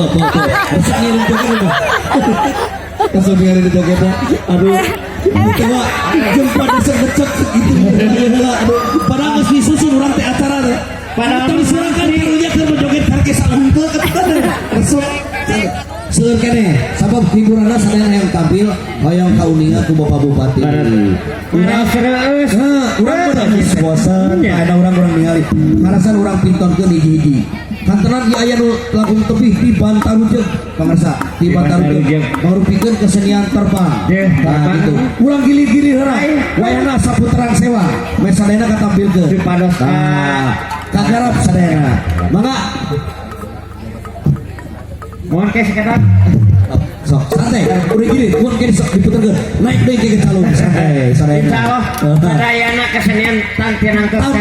Tuh, tuh. Resep ngirim joget itu. Resep ngirim joget. Aduh. Itu mah jeung pada segecek gitu. Aduh, padahal geus disusun urang teh acara teh. Padahal Padahal disuarakan karunya keur joget karek saungkeul kan resep. Seueur keneh, sabab hiburanna sadayana yang tampil hoyong kauninga ku Bapak Bupati. Urang serius. Nah, urang mah geus bosan, ada urang-urang ningali. Karasan urang pintonkeun hiji-hiji. Kantenan ieu aya nu langkung tebih di Bantarujeg, pamirsa, di Bantarujeg. Ngarupikeun kesenian terbang. Nah, Nah, gitu. Urang gilir-gilir heula. Wayahna saputaran sewa, meh sadayana katampilkeun. Supados. Nah, kagarap sadayana. Mangga. Mohon ke sekedar. Sok santai, udah gini, mun kene sok diputerkeun. Naik deui ke calung santai, sadayana. Insya Allah sadayana kesenian tampil. Tampil.